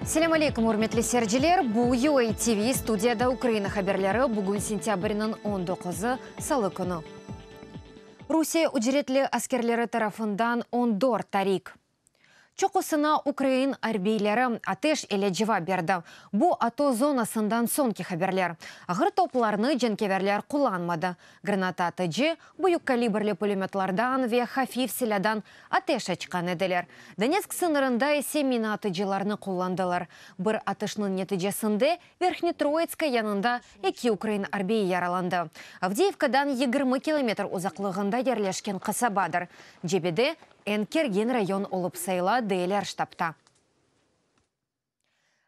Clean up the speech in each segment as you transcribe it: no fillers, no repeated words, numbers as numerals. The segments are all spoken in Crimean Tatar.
Selâm aleyküm, ürmetli seyirciler! Bu UA TV, studiyada Ukraina haberleri, bugün sentâbrniñ 19-ı, salı künü. Rusiye ücretli askerleri tarafından 14 tarik. Çoqusına ukrain arbiyleri ateş ile cevap berdi. Bu ATO zonasından soñki haberler. Ağır toplarnı cenkeverler qullanmadı. Granata atıcı, büyük kalibrli pulemötlardan ve hafif silâdan ateş açqan ediler. Donetsk sıñırında ise mina atıcılarnı qullandılar. Bir atışnıñ neticesinde Verhnetroitskaya yanında eki ukrain arbiyi yaralandı. Avdiyivkadan 20 kilometr uzaqlığında yerleşken qasabadır. Cebede eñ kergin rayon olıp sayıla, deyler ştabta.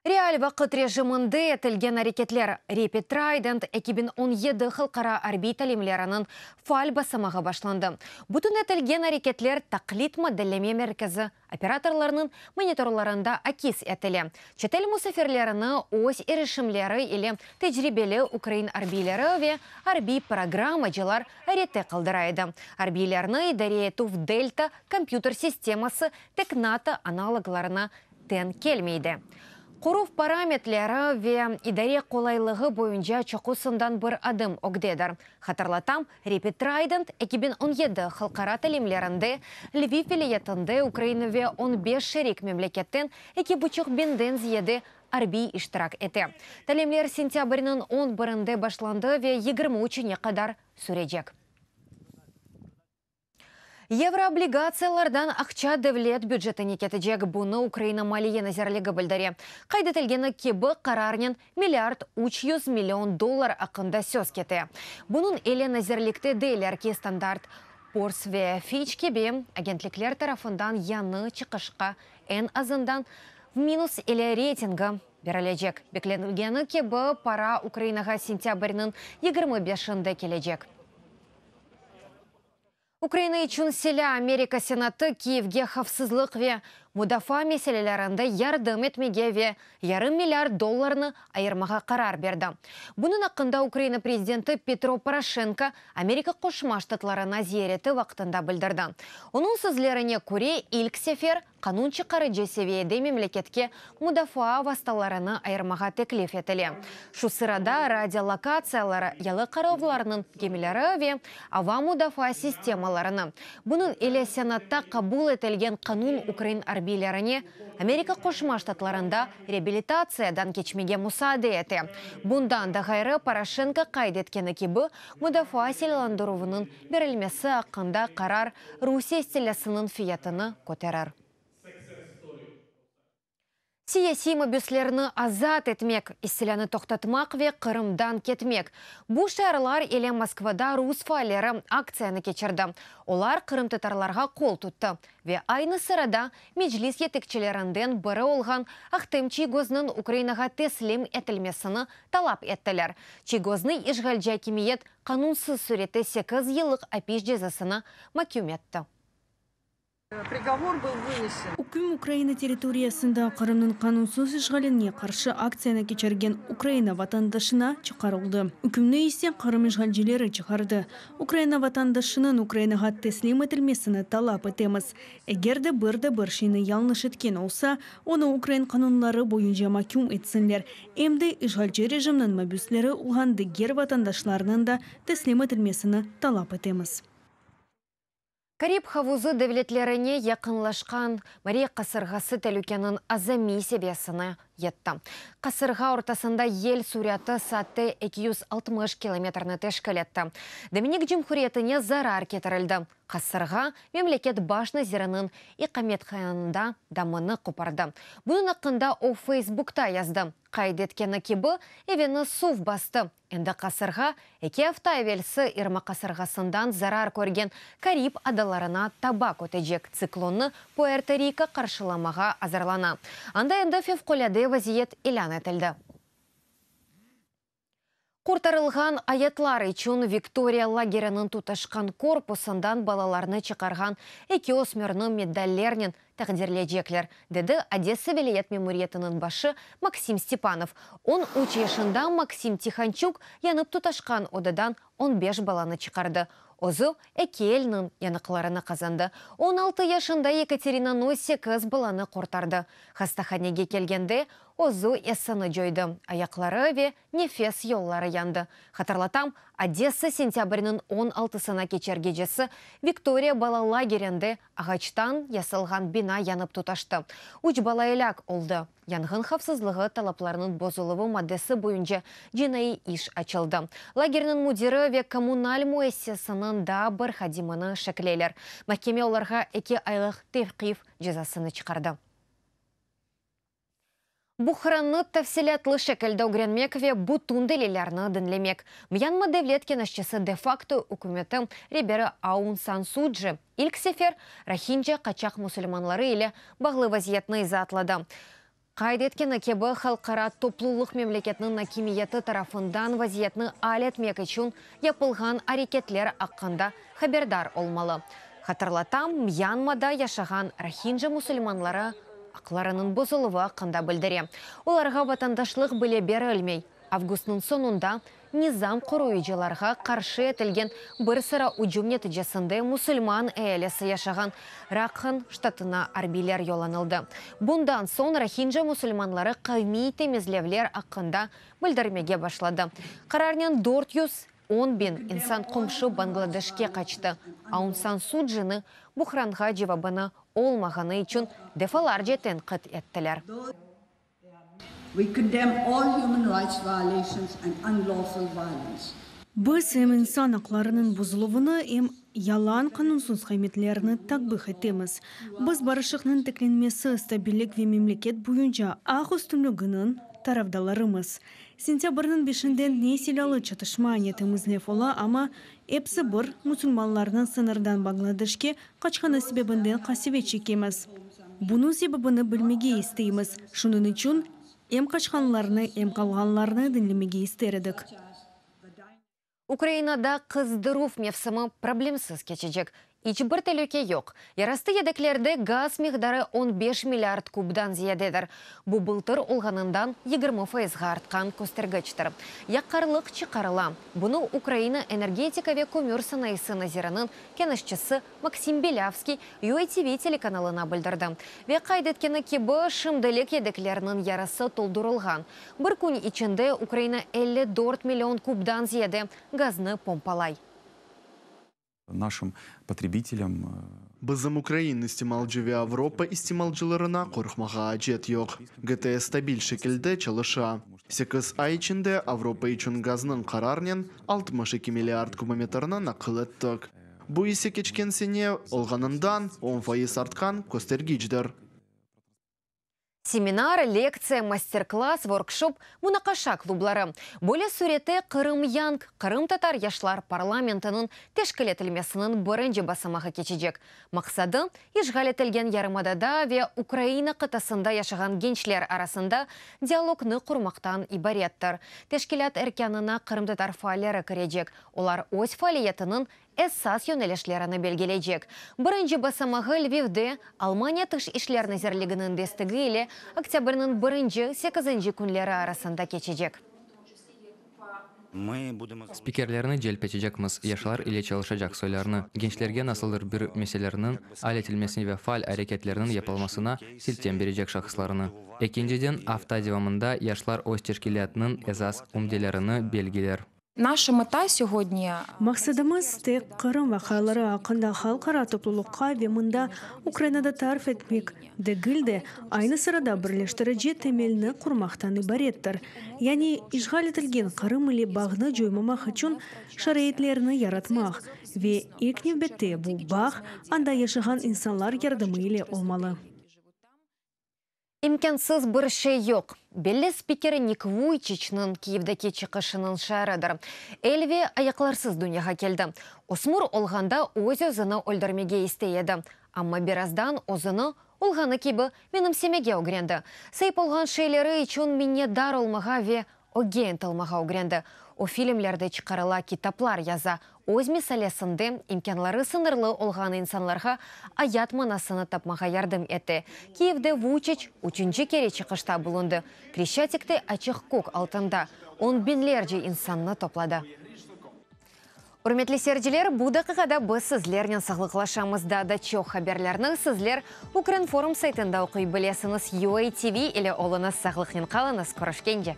Real vaqıt rejiminde etilgen areketler Rapid Trident 2017 halqara arbiy talimleriniñ faal basamağı başlandı. Bütün etilgen areketler taqlit modelleme merkezi operatorlarınıñ monitorlarında akis etile. Çetel musafirlerini öz irişimleri ile tecribeli ukrain arbiyleri ve arbiy programmacılar ayrette qaldıra edi. Arbiylerni idare etüv Delta kompyuter sisteması tek NATO analoglarına teñ kelmeydi. Qoruv parametrleri ve idare qolaylığı boyunca çoqusından bir adım ögdedir. Hatırlatam, Rapid Trident 2017 halqara talimlerinde Lviv vilâyetinde Ukraina ve 15 şerik memleketten 2,5 biñden ziyade arbiy iştirak ete. Talimler sentâbrniñ 11-inde başlandı ve 23-ine qadar sürecek. Yevroobligatsiyalardan aqça devlet bücetine ketecek. Bunı Ukraina Maliye nazirligi bildire. Qayd etilgeni kibi, qararnen milliard 300 million dollar aqqında söz kete. Bunıñ ile nazirlikte deyler ki, Standard Poor's ve Fitch kibi agentlikler tarafından yañı çıqışqa eñ azından minus ile reytingi berilecek. Beklenilgeni kibi, para Ukrainağa sentâbrniñ 25-inde kelecek. Ukraina içün silâ. Amerika Senatı Kiyevge havfsızlıq ve mudafaa meselelerinde yardım etmege ve yarım milliard dollarnı ayırmağa qarar berdi. Bunıñ aqqında Ukraina prezidenti Petro Poroşenko Amerika Qoşma Ştatlarına ziyareti vaqtında bildirdi. Onıñ sözlerine köre, ilk sefer Qanun çıqarıcı seviyede memleketke mudafaa vastalarını ayırmağa teklif etile. Şu sırada radiolokatsiyaları, yalı qarovlarnıñ gemileri ve ava mudafaa sistemalarını. Bunıñ ile Senatta qabul etilgen qanun ukrain arbiylerine Amerika Qoşma Ştatlarında reabilitatsiyadan keçmege musaade ete. Bundan da ğayrı, Poroşenko qayd etkeni kibi, mudafaa silâlandıruvınıñ berilmesi aqqında qarar Rusiye silâsınıñ fiyatını köterir. Siyasiy mabüslerni azat etmek, istilânı toqtatmaq ve Qırımdan ketmek, bu şiarlar ile Moskvada rus faalleri aktsiyanı keçirdi. Olar qırımtatarlarğa qol tuttı ve aynı sırada Meclis yetekçilerinden biri olğan Ahtem Çiygoznıñ Ukrainağa teslim etilmesini talap ettiler. Çiygoznı işğalci akimiyet qanunsız sürette sekiz yıllıq apis cezasına maküm etti. Prigovor был vınesen. Üküm Ukraina territoriyasında Qırımnıñ qanunsız işğaline qarşı aktsiyanı keçirgen Ukraina vatandaşına çıqarıldı. Ükümni ise Qırım işğalcileri çıqardı. Ukraina vatandaşınıñ Ukrainağa teslim etilmesini talap etemiz. Eger de bir de bir şeyni yañlış etken olsa, onı ukrain qanunları boyunca maküm etsinler, em de işğalci rejimniñ mabüsleri olğan diger vatandaşlarnıñ da teslim etilmesini talap etemiz. Karib havuzı devletlerine yaqınlaşqan Mariya qasırğası telükeniñ azamiy seviyesine yetti. Qasırğa ortasında yel süratı saatte 260 kilometrni teşkil etti. Dominik Cumhuriyetine zarar ketirildi. Qasırğa memleket baş naziriniñ iqametgâında damını qopardı. Bunıñ aqqında o Feysbukta yazdı. Qayd etkeni kibi, evini suv bastı. Endi qasırğa eki afta evelsi Irma qasırğasından zarar körgen Karib adalarına taba kötecek tsiklonnı Puerto-Riko qarşılamağa azırlana. Anda endi fevqulâde vaziyet ilân etildi. Qurtarılğan ayatlar içün Viktoriya lageriniñ tutaşqan korpusından balalarnı çıqarğan eki ösmürni medallernen taqdirleycekler, dedi Odessa vilâyet memuriyetiniñ başı Maksim Stepanov. 13 yaşında Maksim Tihonçuk yanıp tutaşqan odadan 15 balanı çıqardı. Özü eki elniñ yanıqlarını qazandı. 16 yaşında Yekaterina Noy sekiz balanı qurtardı. Hastahanege kelgende. Özü esini coydı, ayaqları ve nefes yolları yandı. Hatırlatam, Odessa sentâbrniñ on altısına keçer gecesi Viktoriya bala lagerinde ağaçtan yasalğan bina yanıp tutaştı. Üç bala elâk oldı. Yanğın havfsızlığı talaplarınıñ bozuluvı maddesi boyunca cinaiy iş açıldı. Lagerniñ müdiri ve kommunal müessisesiniñ daa bir hadimini şekleyler. Mahkeme olarğa eki aylıq tevqif cezasını çıqardı. Buhrannı tafsilâtlı şekilde ögrenmek ve bütün delillerni diñlemek, Myanma devlet keñeşçisi de-fakto ükümeti reberi Aun San Su Ci ilk sefer rohinca qaçaq musulmanları ile bağlı vaziyetni izaatladı. Qayd etkeni kibi, halqara toplulıq memleketniñ akimiyeti tarafından vaziyetni al etmek içün yapılğan areketler aqqında haberdar olmalı. Hatırlatam, Myanmada yaşağan rohinca musulmanları aqlarınıñ bozuluvı aqqında bildire. Olarğa vatandaşlıq bile berilmey. Avgustnıñ soñunda nizam qoruyıcılarğa qarşı etilgen bir sıra ücüm neticesinde musulman ealisi yaşağan Rakhan ştatına arbiyler yollanıldı. Bundan soñ rohinca musulmanları qavmiy temizlevler aqqında bildirmege başladı. Qararnen 410 biñ insan qomşu Bangladeşke qaçtı. Aun San Su Cini buhranğa cevabını olmağanı içün defalarca tenqit ettiler. We condemn all human rights violations and unlawful violence. Biz em insan aqlarınıñ bozuluvını, em yalan qanunsız ğaymetlerni takbih etemiz. Biz barışıqnıñ tiklenmesi, stabillik ve memleket boyunca aq üstünliginiñ tarafdarlarımız. Sentâbrniñ beşinden ne silâlı çatışma, ne temizlev ola, amma episi bir musulmanlarnıñ sıñırdan Bangladeşke qaçqanı sebebinden qasevet çekemiz. Bunıñ sebebini bilmege isteymiz. Şunıñ içün em qaçqanlarnı, em qalğanlarnı diñlemege ister edik. Ukrainada qızdıruv mevsimi problemsiz keçecek. İç bir telüke yoq. Yerastı yedeklerde gaz miqdarı on beş milliard kubdan ziyadedir. Bu bıltır olğanından 20 fayızğa artqan köstergiçtir. Yaqarlıq çıqarıla. Bunı Ukraina energetika ve kömür sanayısı naziriniñ keñeşçisi Maksim Belâvskiy UATV telekanalına bildirdi. Ve qayd etkeni kibi, şimdilik yedeklerniñ yarısı toldurılğan. Bir kün içinde Ukraina 54 million kubdan ziyade gaznı pompalay. Нашим потребителям Bizim ukrain istimalcı ve Avropa istimalcılarına qorqmağa acet yoq. GTS stabil şekilde çalışa. 8 ay içinde Avropa içün gaznıñ qararnen 62 milliard kubometrni naqil ettik. Bu ise keçken sene olğanından 10% artqan köstergiçtir. Seminar, lektsiya, master-klass, workshop, munaqaşa klubları. Böyle sürette Qırım Young qırımtatar yaşlar parlamentiniñ teşkil etilmesiniñ birinci basamağı keçecek. Maqsadı, işğal etilgen yarımadada ve Ukraina qıtasında yaşağan gençler arasında dialognı qurmaqtan ibarettir. Teşkilât erkânına qırımtatar faalleri kirecek. Olar öz faaliyetiniñ esas yönelişlerini belgileycek. Birinci basamağı Lvivde Almaniya Tış işler nazirliginiñ destegi ile oktâbrniñ birinci, sekizinci künleri arasında keçecek. Spikerlerni celp etecekmiz, yaşlar ile çalışacaq soylarnı, gençlerge nasıldır bir meselelerniñ al etilmesine ve faal areketlerniñ yapılmasına siltem berecek şahıslarnı. Ekinciden, afta devamında yaşlar öz teşkilâtınıñ esas ümdelerini belgiler. Наша мета сьогодні Maqsadımız tek Qırım vaqiaları aqqında halqara toplulıqqa ve mında Ukrainada tarif etmek degil de, aynı sırada birleştirici temelni qurmaqtan ibarettir. Yani işğal etilgen Qırım ile bağnı coymamaq içün şaraitlerni yaratmaq. Ve ilk nevbette bu bağ anda yaşağan insanlar yardımı ile olmalı. İmkânsız bir şey yoq. Belli spiker Nik Vuyçiçniñ Kiyevdeki çıqışınıñ şiarıdır. El ve ayaqlarsız dünyağa keldi. Ösmür olğanda öz-özüni öldürmege istey edi. Amma birazdan özüni olğanı kibi menimsemege ögrendi. Saip olğan şeyleri içün minnetdar olmağa ve ögge ıntılmağa ögrendi. O filmlerde çıqarıla, kitaplar yaza. Öz misalesinde imkânları sıñırlı olğan insanlarğa ayat manasını tapmağa yardım ete. Kiyevde Vuyçiç üçünci kere çıqışta bulundı. Kreşçatikte açıq kök altında on biñlerce insannı topladı. Ürmetli seyirciler, bu daqiqada biz sizlernen sağlıqlaşamız. Daa da çoq haberlerni sizler Ukrinform saytında oquy bilesiñiz. UATV ile oluñız, sağlıqnen qalıñız, körüşkence!